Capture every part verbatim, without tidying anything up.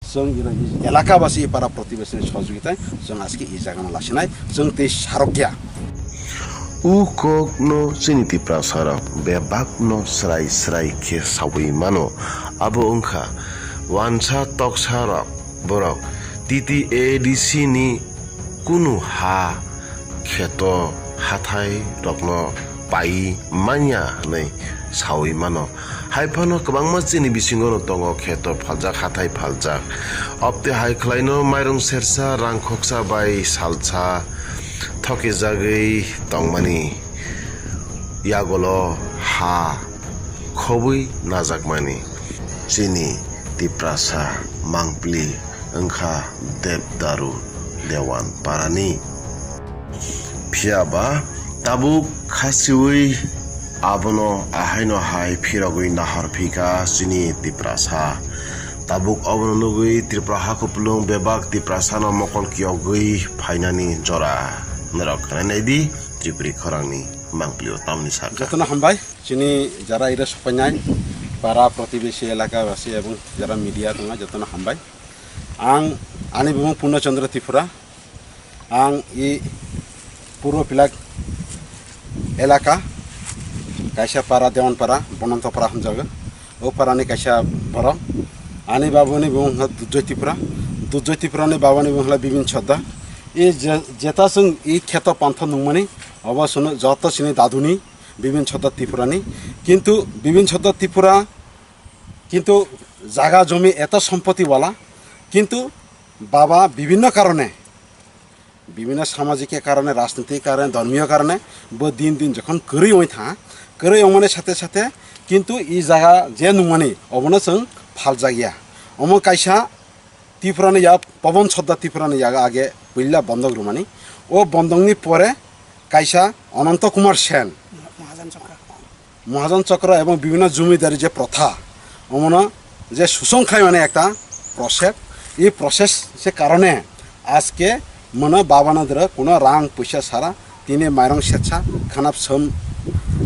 Chwng iro elaka basi para protibesi ni sohojogita chwng aske i jaga no lasinai chwng tei sarokya. O kok no chini Tiprasa rok bebak no srai srai khe sawi mano. Abo wngkha wansa toksa rok borok T T A D C ni kunu ha kheto hathai rokno pai manya hwnwi sawi mano. Hai phano kwbangma chini bisingo no tongo kheto phaljak, hathai phaljak. Opte hai khlaino mairung sersa, rang khoksa bai salsa thokijagwi tongmani. Yagolo ha khobwi najakmani. Chini Tiprasa mangpili wngkha Debdaru Dewan Parani. Phiya ba tabuk khasiwi abono ahaino hai phirogwi nahar phika chini Tiprasa. Tabuk obono nugwi Tripura hakupulung bebak Tiprasano mokol kiyogwi phainani jora. Norok khwnai naidi Tripuri khorangni mangpilio tamni saka. Jotono hambai, chini jara ira sopainai, para protibesi elaka basi ebong jara media tongnai jotono hambai. Ang ani bumung Purno Chandra Tripura. Ang i Purbo Pilak elaka, kaisa para Dewan para, Bononto para hamjago. O para ni kaisa borok. Ani baba ni bumung wngkha Dujoy Tripura. Dujoy Tripura ni baba ni bumung wngkha Bibin Chadda. I je-, jeta chwng i kheto pantha nungmani, obo chwngno joto chini dadu ni Bibin Chadda Tripura ni. Kintu Bibin Chadda Tripura, kintu jaga jomi eto sompoti wala, kintu baba bibhinno karone, bibhinno samajik karone, rajnitik karone, dhormiyo karone bo din din jokhon kwrwi wngwi tha, kwrwi wngmani sathe sathe kintu i jaga je nungmani obono chwng phaljakya. Omo kaisa Tripura ni ya Pabon Chadda Tripura ni yago age puila bondok rwmani. O bondok ni pore kaisa Ananto Kumar Sen, Mahajan Chakra. Mahajan Chakra ebong bibhinno jomidari je protha, omono je suson khlaimani ekta process, ei process se karone aske mano babano doro kuno rang puisa sara, tini mairong setsa, khanap som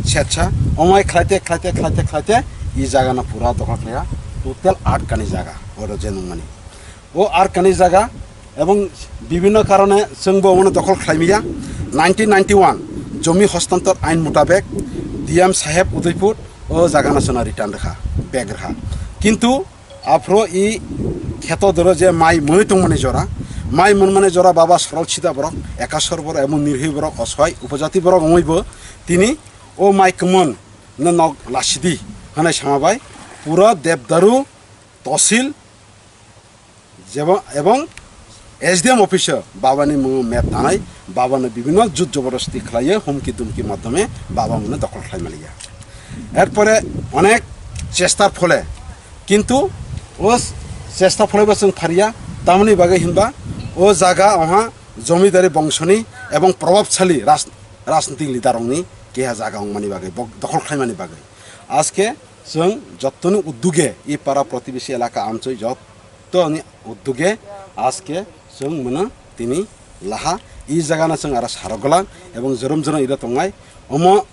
setsa, omai khlaite, khlaite, khlaite, khlaite, i jagano pura dokhol khlaiya, total aat kani jaga, oro je nungmani. O aat kani jaga ebong bibhinno karone chwngbo omono dokhol khlaimiya. Nineteen ninety-one jomi hostantor ain mutabek D M saheb Udaipur o jagano chwngno return rwkha, bag rwkha. Kintu aphro i kheto doro je mai mwnwi tongmani jora, mai mwnmani jora baba sorol sida borok, ekasor borok, ebong nirhi borok, osoi upojati borok wngwibo tini o mai kwmon no nok lasidi hwnwi sama bai pura Debdaru tosil jebo-, ebong S D M office o babani mung map tanai, babano bibhinno jut joborosti khlaiyo, humki dumki madhyome baba mungno dokhol khlai maliya. Erpore onek chestar phole, kintu o chesta phole bo chwng phariya, tamoni bagwi hinba o jaga oha jomidari bongsoni ebong probabsali raj-, rajnitik leader rokni keha jaga wngmani bagwi, bok-, dokhol khlaimani bagwi. Aske chwng jottoni udduge, i para protibesi elaka amchoi jot-, toni udduge aske chwng mano tini laha i jagano chwng aro sarok glang ebong jorom jorom iro tongnai. Omo,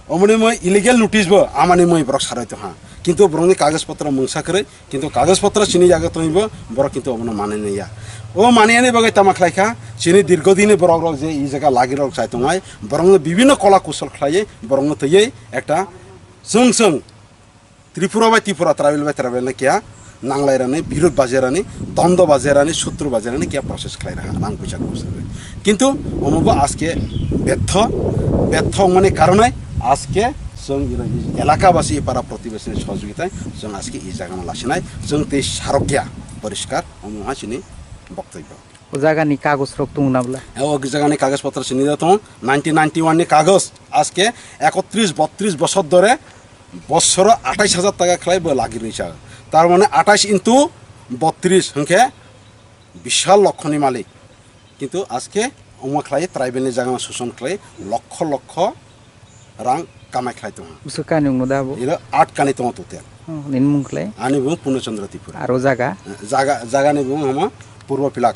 omoni moi illegal notice bo amani moi borok sarai tongha, kintu borokni kagoj potro mungsa kwrwi, kintu kagoj potro chini yago tongwibo borok kintu obono manwi ya. O maniyani bagwi tama khlaikha chini dirgo dini borok rok je i jaga lagi rok chai tongnai, borokno bibhinno kola kusol khlaiwi borokno twiwi ekta chwng chwng Tripura bai Tripura, tribal bai tribal ni keha nanglai rani, birod bajai rani, dondo bajai rani, sutru bajai rani keha process khlai raha, rang puisa khorch khlai. Kintu omo bo aske betho, betho wngmani karonai aske chwng iro elaka basi, para protibesi ni sohojogita chwng aske i jaga no lasinai, chwng tei sarokya poriskar, omo ha chini boktobyo. O jaga ni kagoj rok tongo na bwla? O jaga ni kagoj potro chini da tongo, nineteen ninety-one ni kagoj, aske ekotris botris bosor dore bosoro atais hajar taka khlai bo lagi rwi chao. Tar mane atais into botris hwnkhe bishal lokhoni malik. Kintu aske omo khlai tribal ni jaga no suson khlai lokho lokho rang kamai khlai tongo. Bwswk kani wngmo da bo? Iro aat kani tongo total. Oh, nini mung khlai? Ani bung Purno Chandra Tripura. Aro jaga? Jaga, jaga ni bung hama Purbo Pilak.